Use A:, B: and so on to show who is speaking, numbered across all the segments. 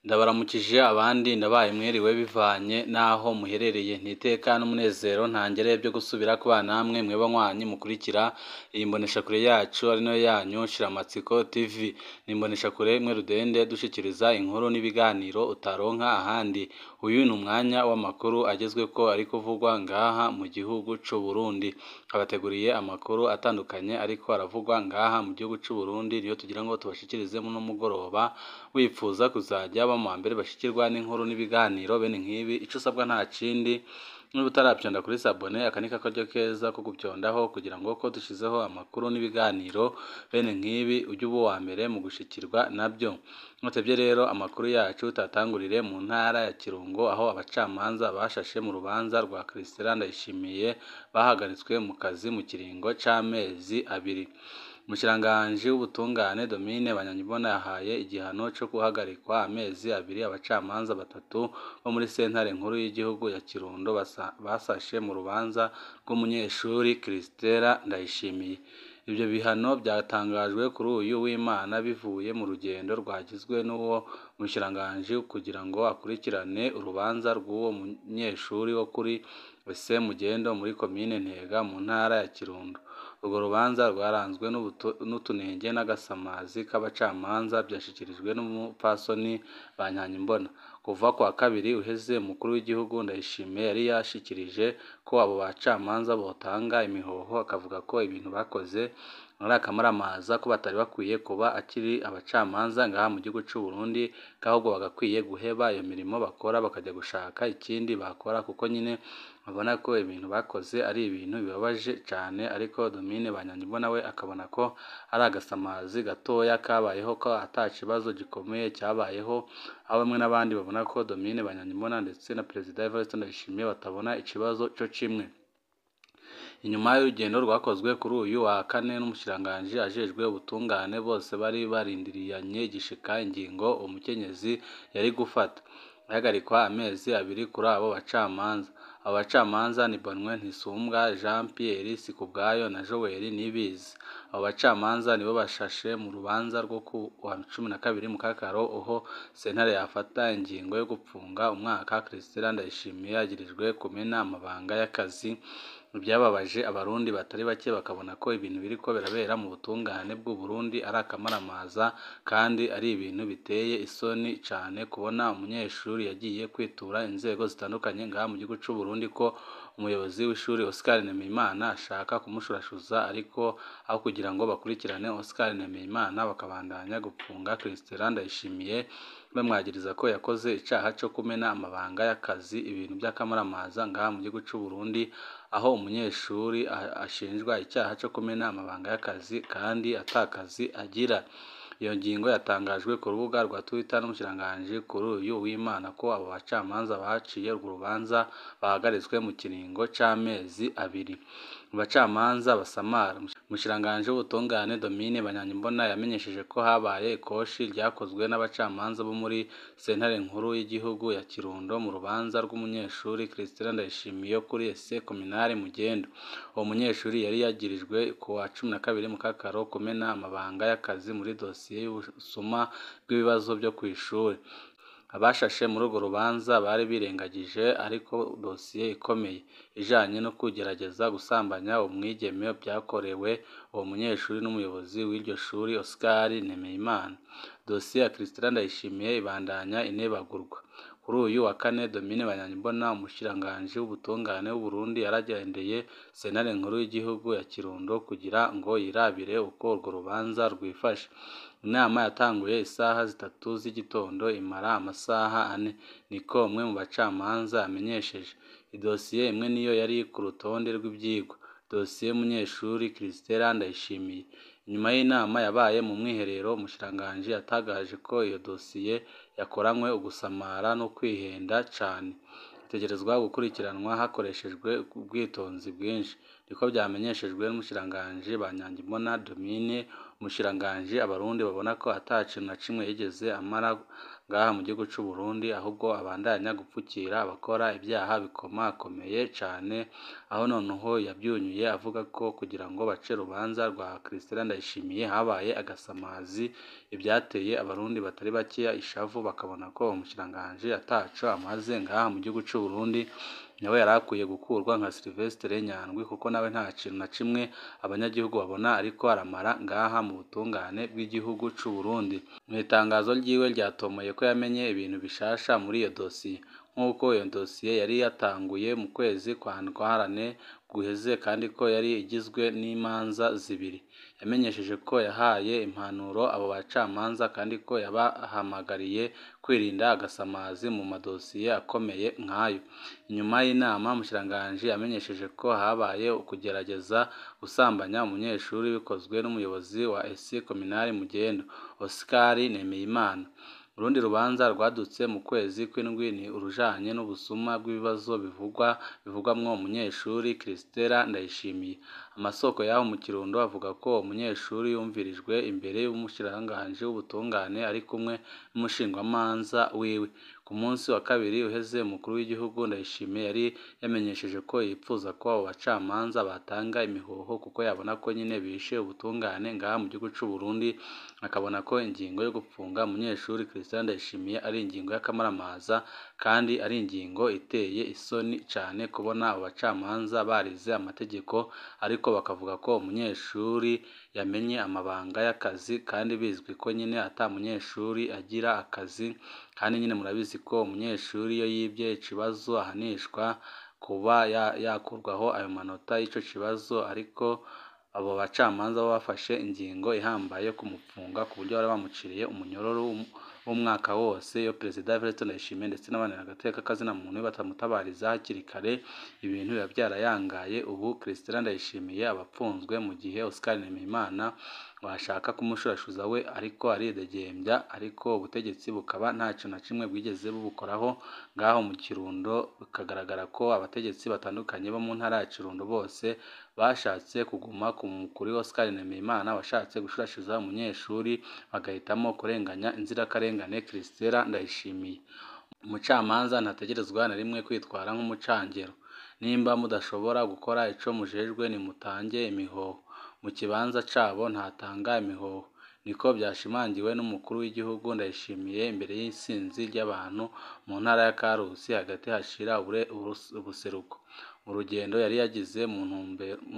A: Ndabaramukije abandi ndabaye mwiriwe bivanye n'aho muherereye, n'iteka n'umunezero ntangere byo gusubira kubana namwe mwebwe anywanyi mukurikira iyi mboneshakure yacu ari nayo yanyu Shiramatsiko TV. Ni imboneshakure imwe rudende dushikiriza inkuru n'ibiganiro utaronka ahandi. Uyu ni umwanya w'amakuru agezweko ari kuvugwa ngaha mu gihugu c'u Burundi. Abateguriye amakuru atandukanye ariko aravugwa ngaha mu gihugu c'u Burundi, niyo tugira ngo tubashikirize muno mugoroba. Wipfuza kuzajya ba mu mbere bashikirwa n'inkuru n'ibiganiro bene nk'ibi, ico usabwa nta kindi niba utaravyonda kuri sabone, aka ni akaryo keza ko guvyondaho kugira ngo ko dushizeho amakuru n'ibiganiro bene nk'ibi ujye uba uwa mbere mu gushikirwa navyo. Mutevye rero amakuru yacu tatangurire mu ntara ya Kirundo, aho abacamanza bashashe mu rubanza rwa Christella Ndayishimiye bahagaritswe mu kazi mu kiringo c'amezi abiri. Umushikiranganji w'ubutungane Domine Banyankimbona yahaye igihano co guhagarikwa amezi abiri abacamanza batatu bo muri sentare nkuru y'igihugu ya Kirundo basashe mu rubanza rw'umunyeshuri Christella Ndayishimiye. Ivyo bihano vyatangajwe kuri uyu w'Imana bivuye mu rugendo rwagizwe n'uwo mushikiranganji kugira ngo akurikirane urubanza rw'uwo munyeshuri wo kuri Lycée Mugendo muri komine Ntega mu ntara ya Kirundo. Urwo rubanza rwaranzwe n'utunenge n'agasamazi k'abacamanza vyashikirijwe n'umupfasoni Banyankimbona. Kuva kuwa kabiri uheze, umukuru w'igihugu Ndayishimiye yari yashikirije ko abo bacamanza botanga imihoho, akavuga ko ibintu bakoze ari akamaramaza, ko batari bakwiye kuba akiri abacamanza ngaha mu gihugu c'u Burundi, ko ahubwo bagakwiye guheba iyo mirimo bakora bakaja gushaka ikindi bakora, kuko nyene babona ko ibintu bakoze ari ibintu bibabaje cane. Ariko Domine Banyankimbona we akabona ko ari agasamazi gatoya kabayeho, ko ata kibazo gikomeye cabayeho, aho bamwe n'abandi babona ko Domine Banyankimbona ndetse na Perezida Evariste Ndayishimiye batabona ikibazo co kimwe. Inyuma y'urugendo rwakozwe kuri uyu wa kane n'umushikiranganji ajejwe ubutungane, bose bari barindiriyanye igishika ingingo uwo mukenyezi yari gufata, ihagarikwa amezi abiri kuri abo bacamanza. Abo bacamanza ni Bonwe Ntisumbwa, Jean Pierre Sikubwayo na Joel Niyibizi. Abo bacamanza nibo bashashe mu rubanza rwo kuwa 12 Mukakaro, aho sentare yafata ingingo yo gupfunga umwaka Christella Ndayishimiye yagirijwe kumena amabanga y'akazi. Vyababaje abarundi batari bake, bakabona ko ibintu biriko birabera mu butungane bw'u Burundi ari akamaramaza kandi ari ibintu biteye isoni cane, kubona umunyeshuri yagiye kwitura inzego zitandukanye ngaha mu gihugu c'u Burundi ko umuyobozi w'ishuri Oscar Nemeyimana ashaka kumushurashuza, ariko aho kugira ngo bakurikirane Oscar Nemeyimana bakabandanya gupfunga Christella Ndayishimiye bamwagiriza ko yakoze icaha co kumena amabanga y'akazi, ibintu vy'akamaramaza ngaha mu gihugu c'u Burundi, aho umunyeshuri ashinjwa icaha co kumena amabanga y'akazi kandi ata kazi agira. Iyo ngingo yatangajwe ku rubuga rwa Twitter n'umushikiranganji kuri uyu w'Imana, ko abo bacamanza baciye urwo rubanza bahagaritswe mu kiringo c'amezi abiri. Mu bacamanza basamara, umushikiranganji w'ubutungane Domine Banyankimbona yamenyesheje ko habaye ikoshi ryakozwe n'abacamanza bo muri sentare nkuru y'igihugu ya Kirundo mu rubanza rw'umunyeshuri Christella Ndayishimiye kuri Lycée Communale Mugendo. Uwo munyeshuri yari yagirijwe kuwa 12 Mukakaro kumena amabanga y'akazi muri dosiye y'ubusuma bw'ibibazo vyo kw'ishure. Abashashe muri urwo rubanza bari birengagije ariko dosiye ikomeye ijanye no kugerageza gusambanya umwigeme vyakorewe uwo munyeshuri n'umuyobozi w'iryo shuri Oscar Nemeyimana. Dosiye ya Christella Ndayishimiye ibandanya inebagurwa. Kuri uyu wa kane, Domine Banyankimbona, umushikiranganji w'ubutungane w'u Burundi, yaragendeye sentare nkuru y'igihugu ya Kirundo kugira ngo yirabire uko urwo rubanza rwifashe. Inama yatanguye isaha 3 z'igitondo imara amasaha 4, niko umwe mu bacamanza yamenyesheje. Idosiye imwe niyo yari ku rutonde rw'ivyigwa, dosiye y'umunyeshuri Christella Ndayishimiye. Inyuma y'inama yabaye mu mwiherero, umushikiranganji yatangaje ko iyo dosiye yakoranywe ugusamara no kwihenda cane, itegerezwa gukurikiranwa hakoreshejwe ubwitonzi bwinshi, niko vyamenyeshejwe n'umushikiranganji Banyankimbona Domine. Umushikiranganji abarundi babona ko ata kintu na kimwe yigeze amara ngaha mu gihugu c'u Burundi, ahubwo abandanya gupfukira abakora ibyaha bikomakomeye cane, aho noneho yavyunyuye avuga ko kugira ngo bace urubanza rwa Christella Ndayishimiye habaye agasamazi, ivyateye abarundi batari bakeya ishavu, bakabona ko umushikiranganji ataco amaze ngaha mu gihugu c'u Burundi, nawe yari akwiye gukurwa nka Sylvestre Nyandwi kuko nawe nta kintu na kimwe abanyagihugu babona ariko aramara ngaha mu butungane bw'igihugu c'u Burundi. Mw'itangazo ryiwe ryatomoye ko yamenye ibintu bishasha muri iyo dosiye, nk'uko iyo dosiye yari yatanguye mu kwezi kwa Ntwarante guheze kandi ko yari igizwe n'imanza zibiri. Yamenyesheje ko yahaye impanuro abo bacamanza kandi ko yabahamagariye kwirinda agasamazi mu madosiye akomeye nk'ayo. Inyuma y'inama, umushikiranganji yamenyesheje ko habaye ukugerageza gusambanya umunyeshuri bikozwe n'umuyobozi wa ES Communale Mugendo, Oscar Nemeyimana. Urundi rubanza rwadutse mu kwezi kw'indwi ni urujanye n'ubusuma bw'ibibazo bivugwamwo umunyeshuri Christella Ndayishimiye. Amasoko y'aho mu Kirundo avuga ko uwo munyeshuri yumvirijwe imbere y'umushikiranganji w'ubutungane ari kumwe n'umushingwamanza wiwe. Ku munsi wa kabiri uheze, umukuru w'igihugu Ndayishimiye yari yamenyesheje ko yipfuza ko abo bacamanza batanga imihoho kuko yabona ko nyene bishe ubutungane ngaha mu gihugu c'u Burundi, akabona ko ingingo yo gupfunga umunyeshuri Christella Ndayishimiye ari ingingo y'akamaramaza kandi ari ingingo iteye isoni cane kubona abo bacamanza barize amategeko ariko bakavuga ko umunyeshuri yamenye amabanga y'akazi kandi bizwi ko nyene ata munyeshuri agira akazi, kandi nyene murabizi ko umunyeshuri iyo yibye ikibazo ahanishwa kuba yakurwaho ayo manota y'ico kibazo, ariko abo bacamanza bo bafashe ingingo ihambaye yo kumupfunga ku buryo bari bamuciriye umunyororo w'umwaka wose. Iyo Perezida Evariste Ndayishimiye ndetse n'abaharanira agateka k'azina muntu batamutabariza hakiri kare, ibintu biba vyarayangaye. Ubu Christella Ndayishimiye aba apfunzwe mu gihe Oscar Nemeyimana washaka kumushurashuza we ariko aridegembya, ariko ubutegetsi bukaba nta kintu na kimwe bwigeze bubukoraho ngaho mu Kirundo. Bikagaragara ko abategetsi batandukanye bo mu ntara ya Kirundo bose bashatse kuguma kuri Oscar Nemeyimana washatse gushurashuza umunyeshuri, bagahitamo kurenganya inzirakarengane Christella Ndayishimiye. Umucamanza ntategerezwa na rimwe kwitwara nk'umucangero. Nimba mudashobora gukora ico mujejwe, nimutange imihoho. Mu kibanza cabo ntatanga imihoho. Niko vyashimangiwe n'umukuru w'igihugu Ndayishimiye imbere y'isinzi ry'abantu mu ntara ya Karusi hagati hashira ubuseruko, mu rugendo yari yagize mu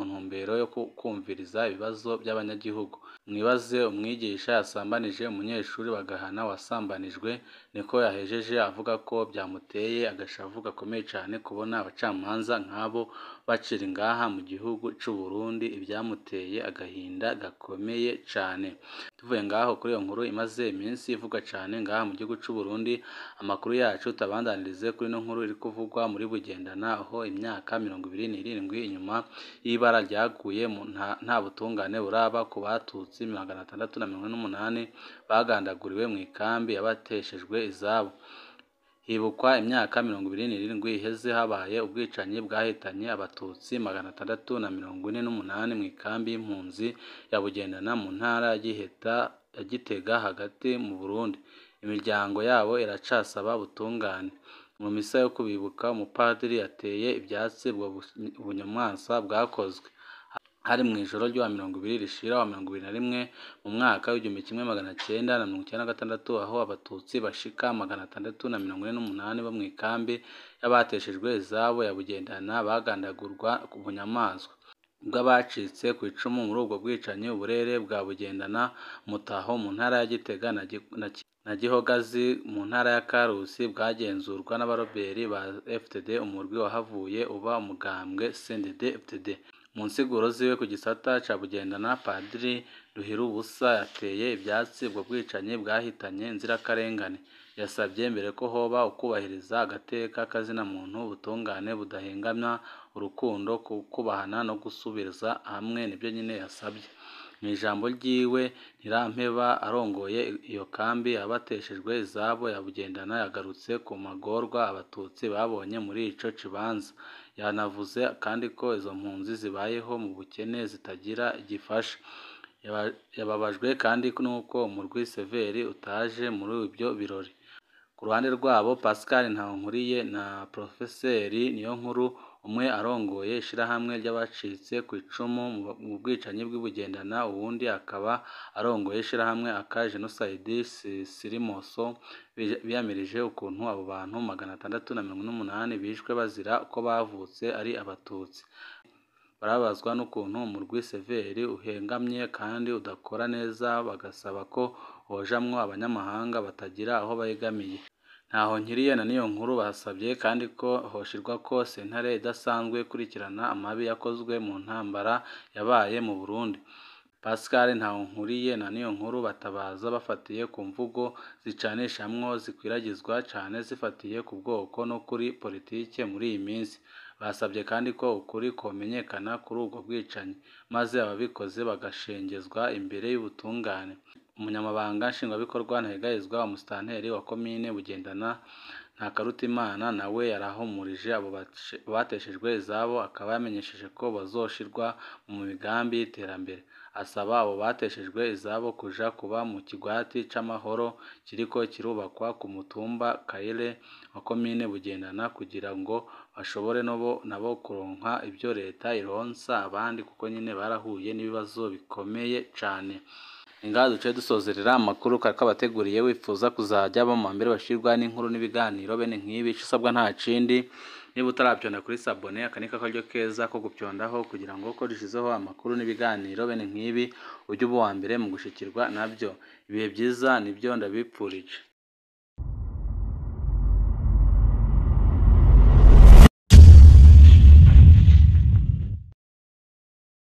A: ntumbero yo kwumviriza ibibazo by'abanyagihugu. Mwibaze umwigisha yasambanije umunyeshuri bagahana uwasambanijwe, niko yahejeje avuga ko byamuteye agashavu gakomeye cane kubona abacamanza nk'abo bacira ngaha mu gihugu c'u Burundi, ivyamuteye agahinda gakomeye cane. Tuvuye ngaho kuri iyo nkuru imaze iminsi ivugwa cane ngaha mu gihugu c'u Burundi, amakuru yacu tubandanirize kuri ino nkuru iri kuvugwa muri Bugendana, aho imyaka 27 inyuma y'ibara ryaguye nta butungane buraba ku batutsi 648 bagandaguriwe mw'ikambi yabateshejwe izabo. Hibukwa imyaka 27 iheze habaye ubwicanyi bwahitanye abatutsi 648 mw'ikambi y'impunzi ya Bugendana mu ntara ya Gitega hagati mu Burundi. Imiryango yabo iracasaba ubutungane. Mu misa yo kubibuka, umupadiri yateye ivyatsi ubwo bunyamaswa bwakozwe. Hari mw'ijoro ry'uwa 20 rishira uwa 21 mu mwaka w'1996, aho abatutsi bashika 648 bo mw'ikambi y'abateshejwe izabo ya Bugendana bagandagurwa bunyamaswa. Ubwo abacitse kw'icumu muri ubwo bwicanyi, uburere bwa Bugendana, Mutaho mu ntara ya Gitega na Gihogazi mu ntara ya Karusi bwagenzurwa n'abaroberi ba FTD, umurwi wahavuye uba umugambwe CNDD-FDD. Mu nsiguro ziwe ku gisata ca Bugendana, Padiri Ruhirubusa yateye ivyatsi ubwo bwicanyi bwahitanye inzirakarengane. Yasavye mbere ko hoba ukubahiriza agateka k'azina muntu, ubutungane budahengamya, urukundo, kubahana no gusubiza hamwe, nivyo nyene yasavye. Mw'ijambo ryiwe, Ntirampeba arongoye iyo kambi yabateshejwe izabo ya Bugendana yagarutse ku magorwa abatutsi babonye muri ico kibanza. Yanavuze kandi ko izo mpunzi zibayeho mu bukene zitagira gifasha. Yababajwe kandi n'uko umurwi Severi utaje muri ivyo birori. Ku ruhande rwabo, Pascal Ntahonkuriye na Profeseri Niyonkuru, umwe arongoye ishirahamwe ry'abacitse kw'icumu mu bwicanyi bw'i Bugendana, uwundi akaba arongoye ishirahamwe aka Genocide Sirimoso, biyamirije ukuntu abo bantu 648 bishwe bazira ko bavutse ari Abatutsi. Barababazwa n'ukuntu umurwi Severi uhengamye kandi udakora neza, bagasaba ko hojamwo abanyamahanga batagira aho begamiye. Ntahonkiriye na Niyonkuru basabye kandi ko hoshirwako sentare idasanzwe ikurikirana amabi yakozwe mu ntambara yabaye mu Burundi. Pascal Ntahonkuriye na Niyonkuru batabaza bafatiye ku mvugo zicanishamwo zikwiragizwa cane zifatiye ku bwoko no kuri politike muri iyi minsi. Basabye kandi ko ukuri komenyekana kuri ubwo bwicanyi, maze ababikoze bagashengezwa imbere y'ubutungane. Umunyamabanga nshingwabikorwa Ntahegayezwa, umusitanteri wa komine Bugendana Ntakarutimana, nawe yarahumurije abo bateshejwe izabo, akaba yamenyesheje ko bazoshirwa mu migambi y'iterambere. Asaba abo bateshejwe izabo kuja kuba mu kigwati c'amahoro kiriko kirubakwa ku mutumba Kayire wa komine Bugendana, kugira ngo bashobore nabo kuronka ivyo leta ironsa abandi, kuko nyene barahuye n'ibibazo bikomeye cane. Ngaha duce dusozerera amakuru kari kabateguriye. Wifuza kuzajya aba mu mbere bashirwa n'inkuru n'ibiganiro bene nk'ibi, ico usabwa nta kindi, niba utaravyonda kuri sabone, aka ni akaryo keza ko gupyondaho kugira ngo ko dushizeho amakuru n'ibiganiro bene nk'ibi ujye uba uwa mbere mu gushikirwa navyo. Ibihe vyiza nivyo ndabipfurije.